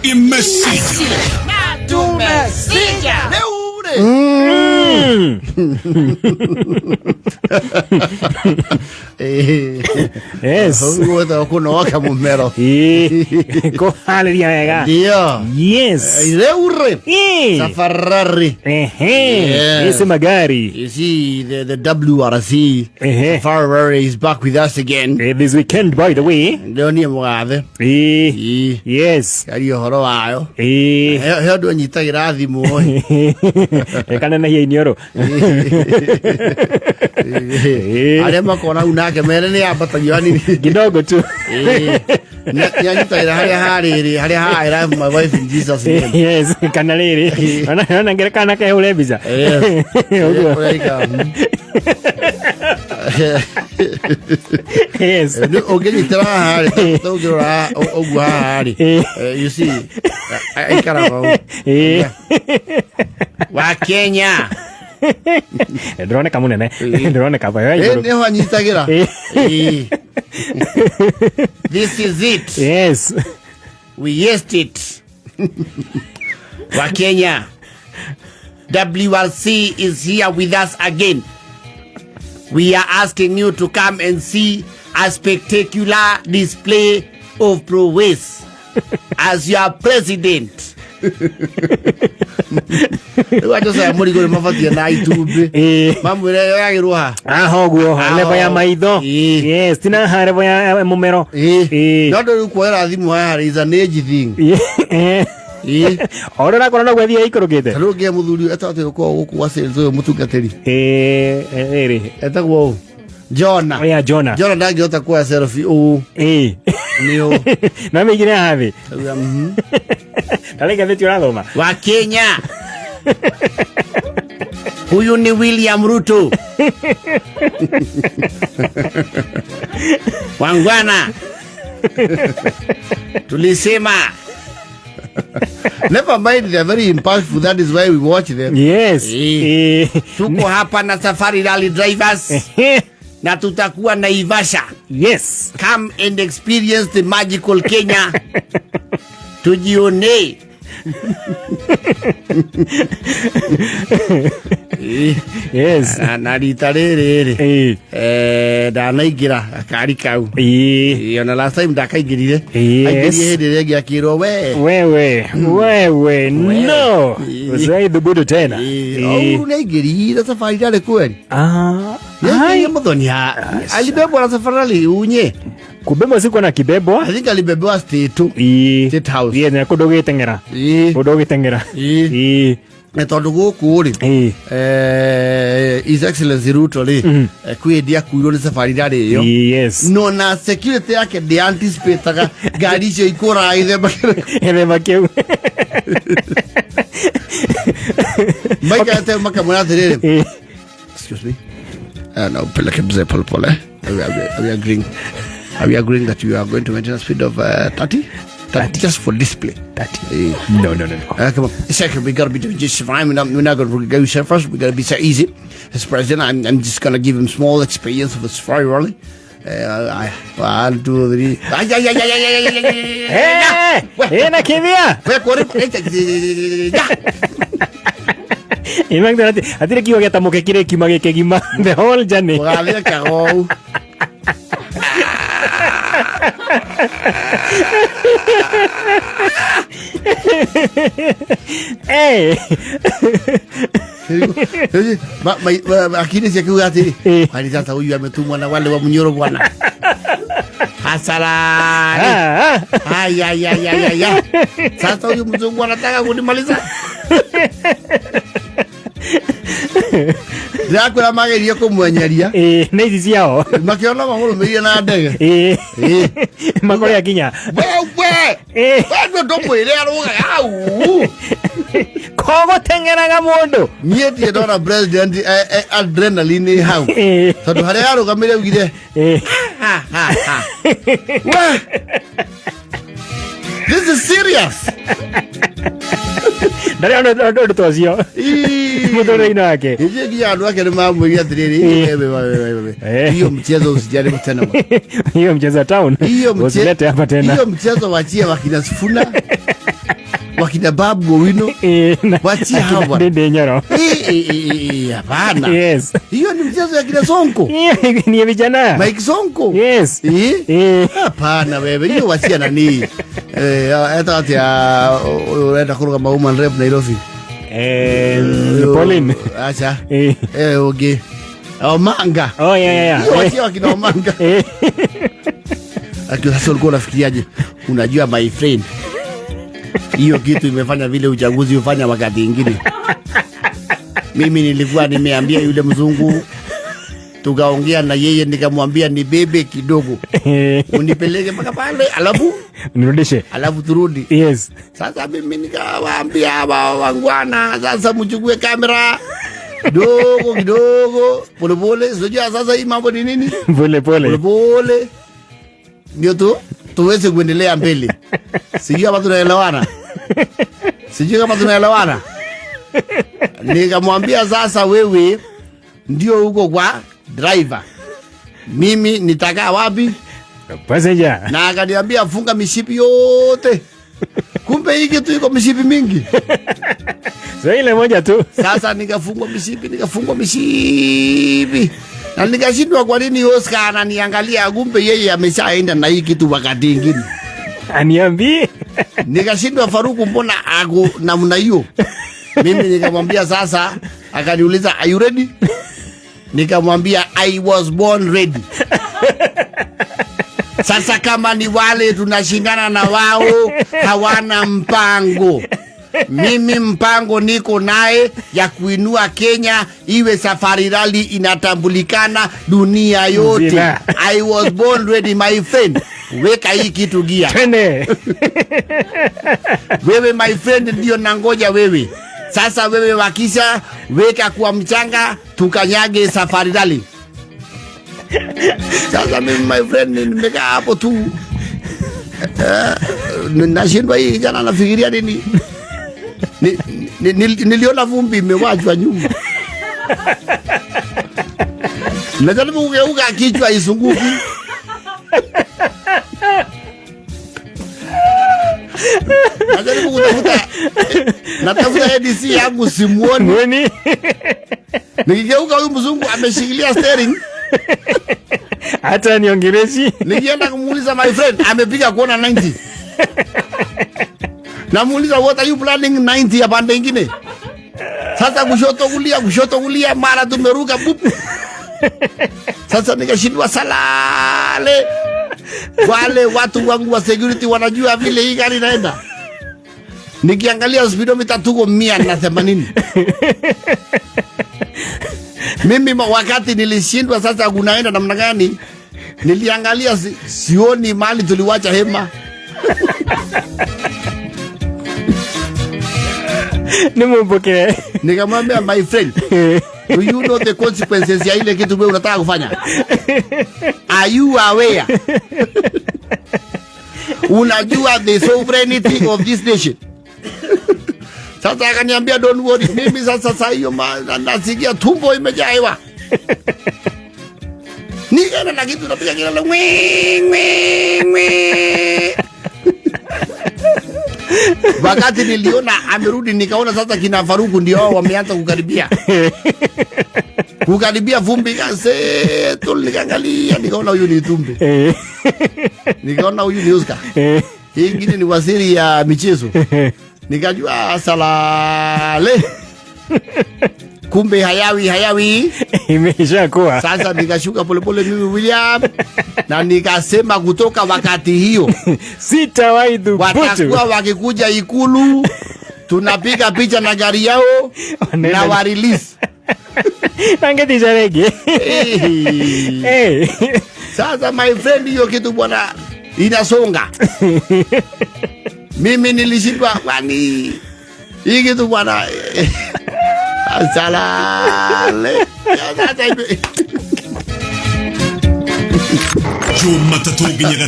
Imesija. Tumesija. Yes. Gwetha kunoka mumero. Kuharĩria wega. Ndio. Yes. Reure. Eh. Safarari. Ehe. Yeah. Hizi magari. You see the WRC. Ehe. Ferrari is back with us again. This weekend, by the way. Ndio niĩ mũgathe. Eh. Ii. Yes. Aria ũhoro wayo. Eh. He andũ anyitagĩra thimũ ĩ. Ekanenehia iniũrũ. Eh. Arĩa makona hau nake mere nĩ ambatagio hanini. Kidogo tu. Nĩ anyitagĩra harĩa harĩrĩ harĩa ha I love my wife in Jesus name. Yes, kana rĩrĩ. Ona ngere kana kehũre mbica. Yes. Ũguo. Ũraika, Yes. Ũngĩnyitĩra haha rĩ, ta ũngĩrora ũguo haha rĩ, Eh. you see, aikaraga ũũ. Eh. Wa Kenya. Ndĩroneka mũnene. Ndĩroneka ba. Nĩho anyitagĩra. Eh. Eh. This is it. Yes. We yesed it. Wa Kenya. WRC is here with us again. We are asking you to come and see a spectacular display of prowess as your president. Rĩu andũ aya mũrigo nĩ mabatie na itumbĩ. Eh. Mamwĩre yoyagĩrwo ha. Aha ũguo. Aho. Level ya maitho. Eh. Yes, tina haha level ya mũmero. Eh. No ndũ rĩu kuoera thimũ haha is an age thing. Eh. Ĩĩ. O ũrĩa ũrakora noguo ĩthiĩ ĩikũrũkĩte. Ta rĩu ngĩe mũthuri etagwo atĩ ũkoragwo gũkũ gwa sales ũyũ mũtungatĩri. Eh, eh, ĩrĩ. Etagwo ũ? Jona. Ya Jona. Jona ndangĩhota kuoya selfie ũũ. Eh. Nĩ ũ. No mĩigire haha thĩ. Auga, mhm. Tarĩ ngathĩti ũrathoma. Wa Kenya. Huyu ni William Ruto. Wangwana. Tulisema. Never mind, they are very impactful. That is why we watch them. Yes. Eh. Eh. Tuko hapa na Safari Rally drivers na tutakuwa Naivasha. Yes. Come and experience the magical Kenya. Tujione. Yes. Na rita rĩrĩ rĩ Eh. Ndanaingĩra gakari kau. Eh. Ona last time ndakaingĩrire. Yes. Aingĩrire hĩndĩ ĩrĩa ĩngĩ akĩrwo we. Wewe, wewe, no. Usiwahi dhubutu tena. Eh. Ũru nĩaingĩrire safari rally kweli. Ah. Nĩaingĩrire Muthoni ha. Alibebwa na safari rally unye. Kubebwa sikuwa na kibebwa. I think alibebewa state. Eh. State House. Yes, na kũndũ gĩteng'era. Ĩĩ. Kũndũ gĩteng'era. Ĩĩ. Eh. Na tondũ gũkũ rĩ Eh. His Excellency Ruto rĩ kwĩ hĩndĩ akuirwo nĩ safari rally ĩyo. Yes. No na security yake ndĩ anticipataga ngari icio ikũraga gĩthemba kĩrĩkũ. Gĩthemba kĩu. Maikarĩte makamwĩra atĩrĩrĩ. Eh. Excuse me. No, peleke mzee pole pole. Are we agreeing? Are we agreeing that you are going to maintain a speed of 30? 30 just for display. 30. Eh. No, no, no, no. Come on. Second, we gotta be doing just fine. We're not gonna go so fast. We gotta be so easy. As president, I'm just gonna give him small experience of the safari rally. One, two, three. Ay, ay, ay, ay, ay, ay, ay, ay, ay, ay, ay. Eh, eh, nakimbia. We, kore- ya. Imagine atire kiugo gĩatamũke kĩrĩ kiuma gĩkĩgima the whole journey. Mũgathĩ kagou. Eh. Akili ciake atĩrĩ Eh. kwani sasa huyu ametumwa na wale wa Munyoro bwana hasarani. Ah, ah. Ay, ay, ay, ay, ay, ay. Sasa huyu mzungu anataka kunimaliza. Ndĩrakwĩra magerie kũmwenyeria. Eh, nĩ ici ciao. Makĩona mamũrũmĩrĩire na ndege. Eh. Eh. Makore akinya. Wewe Eh. we ndũmwĩre arũga hau. Kogũteng'eraga mũndũ. Niĩ ndirĩ ndona president adrenaline ĩ hau. Eh. Tondũ harĩa arũgamĩre augire Eh. ha, ha, ha. We! This is serious. Ndarĩ ona ũndũ ta ũcio. Ii. Mũtũrĩre-inĩ wake. Ije nginya andũ ake nĩmamwĩrire atĩrĩrĩ, wewe, wewe, Eh. hiyo mchezo usijaribu tena bwana. Hiyo mchezo town. Hiyo Usilete hapa tena. Hiyo mchezo wachie wakina Sifuna, wakina Babu Owino. Eh, Wachia akina hawa bwana. Ndindi Nyoro. Eh, eh, eh, eh, hapana. Yes. Hiyo ni mchezo ya kina Sonko. Hiyo ni ya vijana. Mike Sonko. Yes. Eh? Eh. Hapana wewe, hiyo wachia nani? Eh, eta atia unaenda kũrũgama woman rep Nairobi. Eh, Pauline. Acha. Eh. Eh, okay. Omanga. Oh, yeah. Hiyo wachia wakina Omanga. Eh. Lakini sasa ulikuwa unafikiriaje? Unajua my friend, hiyo kitu imefanya vile uchaguzi hufanya wakati ingine. Mimi nilikuwa nimeambia yule mzungu, tukaongea na yeye, nikamwambia nibebe kidogo, Eh. unipeleke mpaka pale, alafu Nirudishe. alafu turudi. Yes. Sasa mimi nikawaambia hawa wangwana, sasa mchukue kamera kidogo kidogo, polepole. Sijua sasa hii mambo ni nini, Pole pole. polepole ndio tu tuweze kuendelea mbele. Sijui kama tunaelewana, sijui kama tunaelewana. Nikamwambia sasa, wewe ndio uko kwa driver, mimi nitakaa wapi? Passenger. Na akaniambia funga mishipi yote. Kumbe hii kitu iko mishipi mingi. So ile moja tu. Sasa nikafungwa mishipi, nikafungwa mishipi na nikashindwa kwa nini Oscar ananiangalia, kumbe yeye ameshaenda na hii kitu wakati ingine. Aniambie. Nikashindwa Faruku, mbona ako namna hiyo? Mimi nikamwambia sasa, akaniuliza are you ready? Nikamwambia I was born ready. Sasa kama ni wale tunashindana na wao hawana mpango, mimi mpango niko naye ya kuinua Kenya iwe Safari Rally inatambulikana dunia yote. Nzima. I was born ready my friend. Weka hii kitu gia. Twende. Wewe my friend, ndio nangoja wewe. Sasa wewe wakisha weka kwa mchanga, tukanyage Safari Rally. Sasa mimi my friend nimekaa hapo tu, nashindwa hii jana nafikiria nini. Niliona vumbi imewachwa nyuma. Najaribu kugeuka kichwa isunguki. Najaribu kutafuta, natafuta ADC yangu simuoni. Mwoni. Nikigeuka huyu mzungu ameshikilia steering. Hata niongeleshi. Nikienda kumuuliza my friend, amepiga kuona 90. Namuuliza what are you planning 90 ya pande ingine? Sasa kushoto kulia, kushoto kulia, mara tumeruka bup. Sasa nikashindwa salale. Wale watu wangu wa security wanajua vile hii gari inaenda. Nikiangalia speedometer tuko 180. Mimi wakati nilishindwa sasa kunaenda namna gani, niliangalia sioni mali tuliwacha hema. Nimumpokee. Nikamwambia my friend, do you know the consequences ya ile kitu wewe unataka kufanya? Are you aware? Unajua the sovereignty of this nation? Sasa akaniambia don't worry. Mimi sasa saa hiyo nasikia tumbo imejaa hewa. Nikaenda na kitu napiga kelele ngwi ngwi ngwi. Wakati niliona amerudi, nikaona sasa kina Faruku ndio hao wameanza kukaribia. Kukaribia vumbi kaseto, nikaangalia nikaona huyu ni Tumbe. Nikaona huyu ni Oscar. Hii ingine ni waziri ya michezo. Nikajua salale. Kumbe hayawi hayawi. Imeshakuwa. Sasa nikashuka polepole mimi William, na nikasema kutoka wakati hiyo sitawahi dhubutu. Watakuwa wakikuja Ikulu tunapiga picha na gari yao Wanaenda na wa release. Nangetisha rege. Hey. Hey. Sasa my friend, hiyo kitu bwana inasonga. Mimi nilishindwa kwani hii kitu bwana. Salale. Sasa Jumatatu nginya